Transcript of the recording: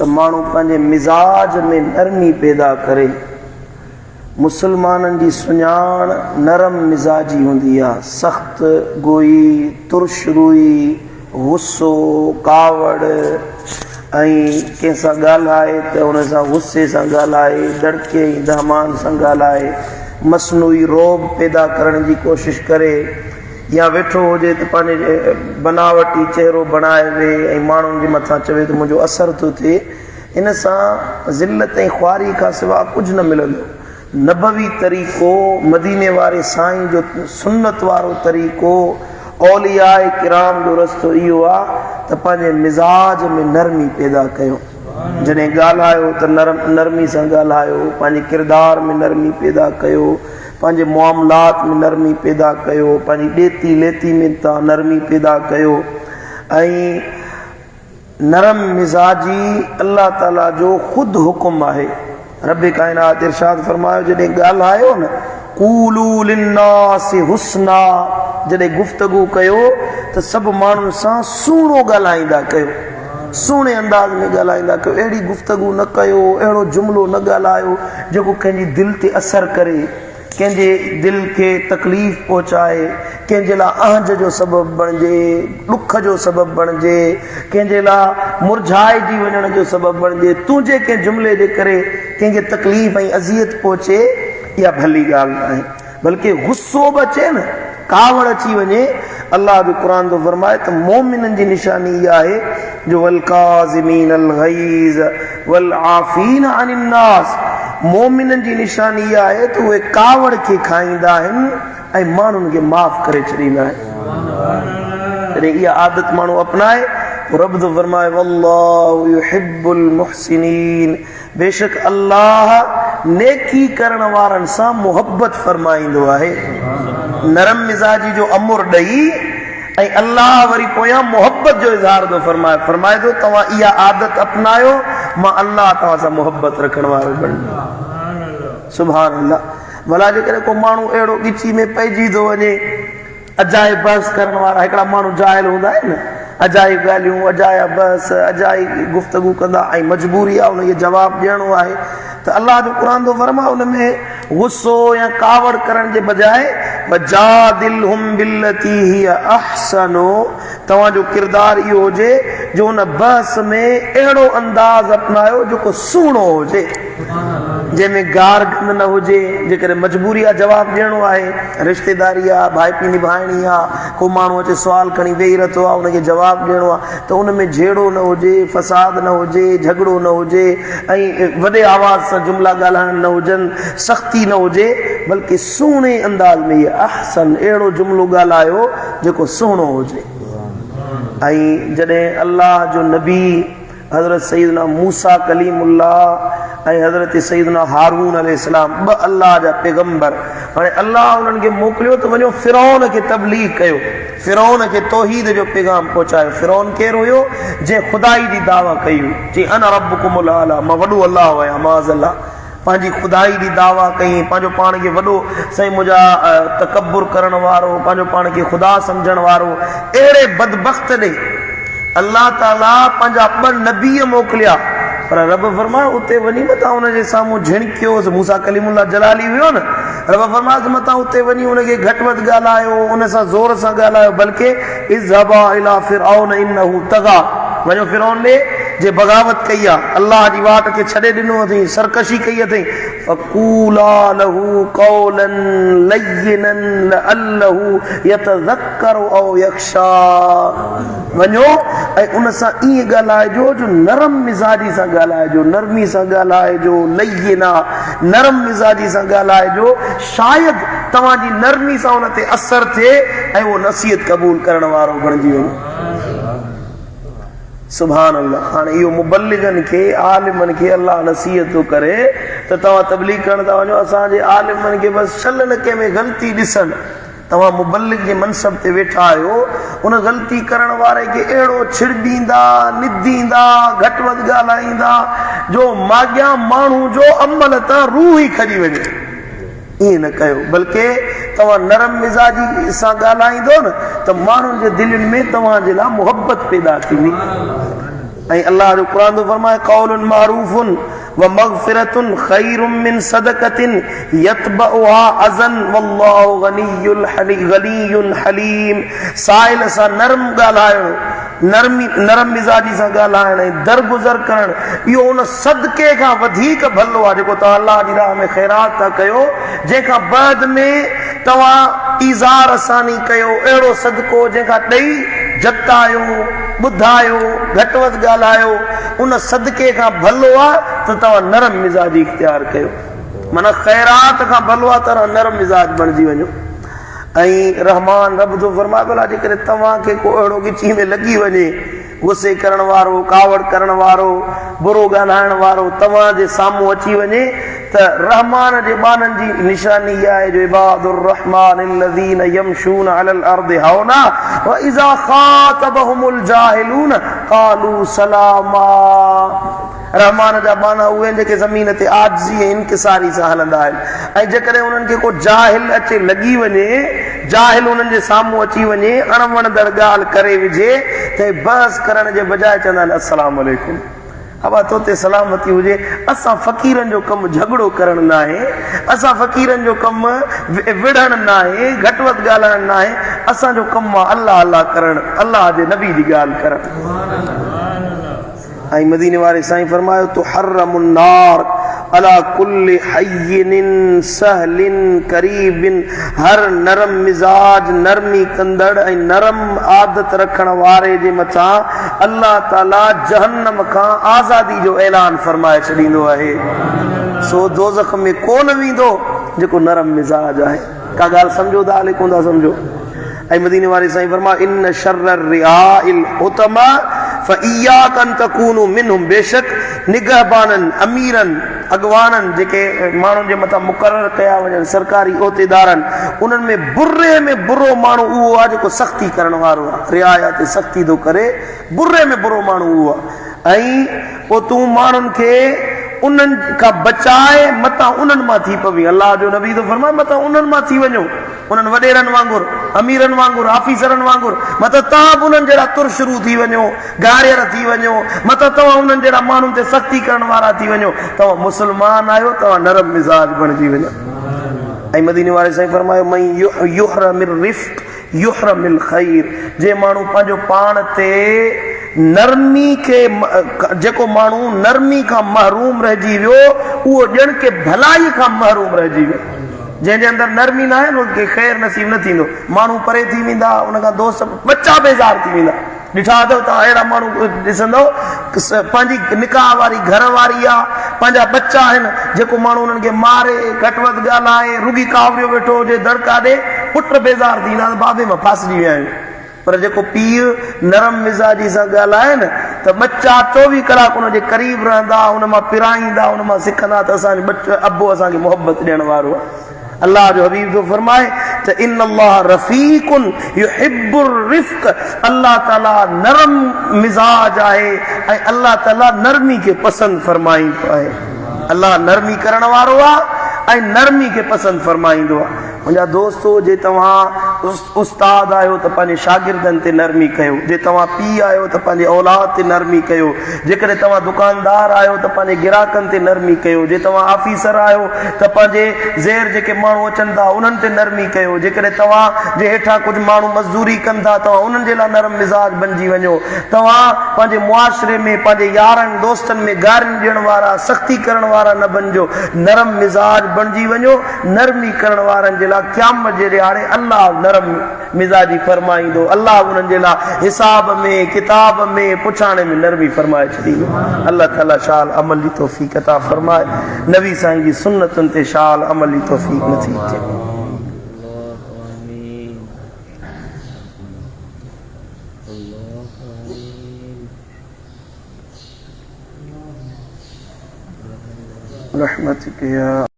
ته ماڻهو پنهنجي مزاج ۾ نرمي پيدا ڪري. مسلمانن جي سڃاڻ نرم مزاجي هوندي آهي. سخت گوئي، ترش روئي، غصو، ڪاوڙ ۽ ڪنهن سان ڳالهائي ته ان سان غصي سان ڳالهائي، دڙڪي ۽ دهمان سان ڳالهائي، مصنوعي رعب پيدا ڪرڻ جي ڪوشش ڪري يا ويٺو هجي ته پنهنجي بناوٽي چهرو بڻائي ويهي ۽ ماڻهن جي مٿان چوي ته منهنجو اثر ٿو ٿئي. ان سان ذلت ۽ خواري کان سوا ڪجهه نه ملندو. نبوي طريقو، مديني واري سائين جو سنت وارو طريقو، اولياء ڪرام جو رستو اهو آ ته پنهنجي مزاج ۾ نرمي پيدا ڪيو. جڏهن ڳالهايو ته نرم نرمي سان ڳالهايو، پنهنجي ڪردار ۾ نرمي پيدا ڪيو، پنهنجي معاملات ۾ نرمي پيدا ڪيو، پنهنجي ڏيتي ليتي ۾ توهان نرمي پيدا ڪيو ۽ نرم مزاجي الله تعالي جو خود حڪم آهي. رب ڪائنات ارشاد فرمايو جڏهن ڳالهايو نه قولوا للناس حسنا جڏهن گفتگو ڪيو ته سڀ ماڻهن سان سهڻو ڳالهائيندا ڪيو سهڻي انداز ۾ ڳالهائيندا ڪيو اهڙي گفتگو نه ڪيو اهڙو جملو نه ڳالهايو جيڪو ڪنهن جي دل تي اثر ڪري ڪنهن جي دل کي تڪليف پهچائي، ڪنهن جي لاء اهنج جو سبب بڻجي، ڏک جو سبب بڻجي، ڪنهن جي لاء مرجهائجي وڃڻ جو سبب بڻجي، تنهنجي ڪنهن جملي جي ڪري ڪنهن کي تڪليف ۽ اذيت پهچي، اها ڀلي ڳالهه ناهي. بلڪه غصو به اچي نه، ڪاوڙ اچي وڃي، الله جو قرآن ٿو فرمائي ته مؤمنن جي نشاني اها آهي جو والڪاظمين الغيظ والعافين عن الناس مؤمنن جي نشاني اها آهي ته اهي ڪاوڙ کي کائيندا آهن ۽ ماڻهن کي معاف ڪري ڇڏيندا آهن. جڏهن اها عادت ماڻهو اپنائي پوء رب ٿو فرمائي والله يحب المحسنين بيشڪ الله نيڪي ڪرڻ وارن سان محبت فرمائيندو آهي. نرم مزاجي جو امر ڏئي ۽ الله وري پويان محبت جو اظهار ٿو فرمائي. فرمائي ٿو توهان اها عادت اپنايو مان الله توهان سان محبت رکڻ وارو بڻجان. سبحان الله. ڀلا جيڪڏهن ڪو ماڻهو اهڙو ڳچي ۾ پئجي ٿو وڃي. اجائي بحث ڪرڻ وارا هڪڙا ماڻهو جاهل هوندا آهن نه، اجائي ڳالهيون، اجايا بحث، اجائي گفتگو ڪندا ۽ مجبوري آهي ان کي جواب ڏيڻو آهي ته الله جو قرآن ٿو فرمائي ان ۾ غصو يا ڪاوڙ ڪرڻ جي بجاء وجادلهم بالتي هي احسن توهان جو ڪردار اهو هجي جو ان بحث ۾ اهڙو انداز اپنايو جيڪو سهڻو هجي. جنهن ۾ گار گند نه هجي، جيڪڏهن مجبوري آ جواب ڏيڻو آهي، رشتيداري آ، ڀائپي نڀائڻي آ، ڪو ماڻهو اچي سوال کڻي ويهي رهتو آ، ان کي جواب ڏيڻو آ ته ان ۾ جهيڙو نه هجي، فساد نه هجي، جهڳڙو نه هجي ۽ وڏي آواز سان جملا ڳالهائڻ نه هجن، سختي نه هجي، بلڪه سهڻي انداز ۾ هي احسن اهڙو جملو ڳالهايو جيڪو سهڻو هجي ۽ جڏهن الله جو نبي حضرت سيدنا موسيٰ ڪليم الله ۽ حضرت سيدنا هارون عليه السلام ٻه الله جا پيغمبر هاڻي الله انهن کي موڪليو ته وڃو فرعون کي تبليغ ڪيو فرعون کي توحيد جو پيغام پهچايو فرعون ڪير هيو جنهن خدائي جي دعويٰ ڪئي هئي چي انا ربڪم الاعليٰ مان وڏو الله آهيان معاذ الله پنهنجي خدائي جي دعويٰ ڪئي، پنهنجو پاڻ کي وڏو سائين منهنجا تڪبر ڪرڻ وارو، پنهنجو پاڻ کي خدا سمجهڻ وارو، اهڙي بدبخت ڏي الله تعاليٰ پنهنجا ٻه نبي موڪليا، پر رب فرمايو اتي وڃي متان ان جي سامهون جهڻڪيوس، موسيٰ ڪليم الله جلالي هيو نه، رب فرمايس متان اتي وڃي ان کي گهٽ وڌ ڳالهايو، ان سان زور سان ڳالهايو، بلڪه اذهبا الي فرعون انه طغيٰ وڃو فرعون ڏي جنهن بغاوت ڪئي آ، الله جي واٽ کي ڇڏي ڏنو اٿئين، سرڪشي ڪئي اٿئين، فقولا له قولا لينا لعله يتذڪر او يخشيٰ وڃو ۽ ان سان ائين ڳالهائجو جو نرم مزاجي سان ڳالهائجو، نرمي سان ڳالهائجو، لينا نرم مزاجي سان ڳالهائجو، شايد توهان جي نرمي سان ان تي اثر ٿئي ۽ اهو نصيحت قبول ڪرڻ وارو بڻجي وڃي. سبحان الله هاڻي اهو مبلغن کي عالمن کي الله نصيحت ٿو ڪري ته توهان تبليغ ڪرڻ ٿا وڃو اسان جي عالمن کي بس شل نه ڪنهن ۾ غلطي ڏسن توهان مبلغ جي منصب تي ويٺا آهيو ان غلطي ڪرڻ واري کي اهڙو ڇڙٻيندا نديندا گهٽ وڌ ڳالهائيندا جو ماڳيان ماڻهو جو عمل تان روح ئي کڄي وڃي ائين نه ڪيو، بلڪه توهان نرم مزاجي سان ڳالهائيندؤ نه ته ماڻهن جي دلين ۾ توهان جي لاء محبت پيدا ٿيندي. ۽ الله جو قرآن ٿو فرمائي قول معروف ومغفرة خير من صدقة يتبعها اذى والله غني غني حليم سائل سان نرم ڳالهائڻ نرمي نرم مزاجي سان ڳالهائڻ ۽ درگذر ڪرڻ اهو ان صدقي کان وڌيڪ ڀلو آهي جيڪو توهان الله جي راهه ۾ خيرات ٿا ڪيو جنهن کان بعد ۾ توهان ايذاء رساني ڪيو اهڙو صدقو جنهن کان ڏئي جتايو، ٻڌايو، گهٽ وڌ ڳالهايو، ان صدقي کان ڀلو آ ته توهان نرم مزاجي اختيار ڪيو. معنيٰ خيرات کان ڀلو آ ته توهان نرم مزاج بڻجي وڃو. ۽ رحمان رب ٿو فرمائي ڀلا جيڪڏهن توهان کي ڪو اهڙو ڳچي ۾ لڳي وڃي، غصي ڪرڻ وارو، ڪاوڙ ڪرڻ وارو، برو ڳالهائڻ وارو توهان جي سامهون اچي وڃي ته رحمان جي ٻانهن جي نشاني اها آهي جو عباد الرحمان الذين يمشون علي الارض هونا واذا خاطبهم الجاهلون قالوا سلاما رحمان جا ٻانها اهي آهن جيڪي زمين تي عاجزي ۽ انڪساري سان هلندا آهن ۽ جيڪڏهن انهن کي ڪو جاهل اچي لڳي وڃي، جاهل انهن جي سامهون اچي وڃي، اڻ وڻندڙ ڳالهه ڪري وجهي ته بحث ڪرڻ جي بجاء چوندا آهن السلام عليڪم ابا تو تي سلامتي هجي، اسان فقيرن جو ڪم جهڳڙو ڪرڻ ناهي، اسان فقيرن جو ڪم وڙهڻ ناهي، گهٽ وڌ ڳالهائڻ ناهي، اسان جو ڪم آهي الله الله ڪرڻ، الله جي نبي جي ڳالهه ڪرڻ. ۽ مديني واري سائين فرمايو، تحرم النار علي ڪل حين سهل قريب هر نرم مزاج، نرمي ڪندڙ ۽ نرم عادت رکڻ واري جي مٿان الله تعالي جهنم کان آزادي جو اعلان فرمائي ڇڏيندو آهي. سو دوزخ ۾ ڪونه ويندو جيڪو نرم مزاج آهي. ڪا ڳالهه سمجهو ٿا الائي ڪونه ٿا سمجهو. ۽ مديني واري سائين فرمايو ان شر الرعاء الحطمه فاياک ان تڪونوا منهم بيشڪ نگهبانن، اميرن، اڳواڻن جيڪي ماڻهن جي مٿان مقرر ڪيا وڃن سرڪاري عهديدارن انهن ۾ بري ۾ برو ماڻهو اهو آهي جيڪو سختي ڪرڻ وارو آهي رعايا تي سختي ٿو ڪري بري ۾ برو ماڻهو اهو آهي ۽ پوء تون ماڻهن کي انهن کان بچاء متان انهن مان ٿي پوين الله جو نبي ٿو فرمائي متان انهن مان ٿي وڃو انهن وڏيرن وانگر، اميرن وانگر، آفيسرن وانگر، متان توهان به انهن جهڙا ترشرو ٿي وڃو، گارير ٿي وڃو، متان توهان انهن جهڙا ماڻهن تي سختي ڪرڻ وارا ٿي وڃو، توهان مسلمان آهيو، توهان نرم مزاج بڻجي وڃو. ۽ مديني واري سائين فرمايو، من يحرم الرفق يحرم الخير، جنهن ماڻهو پنهنجو پاڻ تي نرمي کي جيڪو ماڻهو نرمي کان محروم رهجي ويو، اهو ڄڻ ڪه ڀلائي کان محروم رهجي ويو. جنهن جي اندر نرمي ناهي ان کي خير نصيب نه ٿيندو. ماڻهو پري ٿي ويندا، ان کان دوست ٻچا بيزار ٿي ويندا. ڏٺا اٿو توهان اهڙا ماڻهو ڏسندؤ پنهنجي نڪاح واري گهر واري آ، پنهنجا ٻچا آهن، جيڪو ماڻهو انهن کي ماري، گهٽ وڌ ڳالهائي، رڳي ڪاوڙيو ويٺو هجي، دڙڪا ڏي، پٽ بيزار ٿي ويندا ته بابي مان ڦاسجي ويا آهيون. پر جيڪو پيء نرم مزاجي سان ڳالهائي نه ته ٻچا چوويهه ڪلاڪ ان جي قريب رهندا، ان مان پرائيندا، ان مان سکندا ته اسان جو ٻچو ابو اسان کي محبت ڏيڻ وارو آهي. الله جو حبيب ٿو فرمائي ته ان الله رفيق يحب الرفق الله تعالي نرم مزاج آهي ۽ الله تعالي نرمي کي پسند فرمائيندو آهي. الله نرمي ڪرڻ وارو آهي ۽ نرمي کي پسند فرمائيندو آهي. منهنجا دوستو جي توهان استاد آهيو ته پنهنجي شاگردن تي نرمي ڪيو، جي توهان پيء آهيو ته پنهنجي اولاد تي نرمي ڪيو، جيڪڏهن توهان دڪاندار آهيو ته پنهنجي گراهڪن تي نرمي ڪيو، جي توهان آفيسر آهيو ته پنهنجي زير جيڪي ماڻهو اچن ٿا انهن تي نرمي ڪيو، جيڪڏهن توهان جي هيٺان ڪجهه ماڻهو مزدوري ڪن ٿا توهان انهن جي لاء نرم مزاج بنجي وڃو، توهان پنهنجي معاشري ۾ پنهنجي يارن دوستن ۾ گارين ڏيڻ وارا، سختي ڪرڻ وارا نه بنجو، نرم مزاج بڻجي وڃو. نرمي ڪرڻ وارن جي لاء قيامت جي ڏهاڙي الله نرم مزاجي فرمائيندو، الله انهن جي لاء حساب ۾، ڪتاب ۾، پڇاڻي ۾ نرمي فرمائي ڇڏيندو. الله تعالي شال عمل جي توفيق عطا فرمائي. نبي سائين جي سنتن تي شال عمل جي توفيق نصيب ٿئي. برحمتک يا.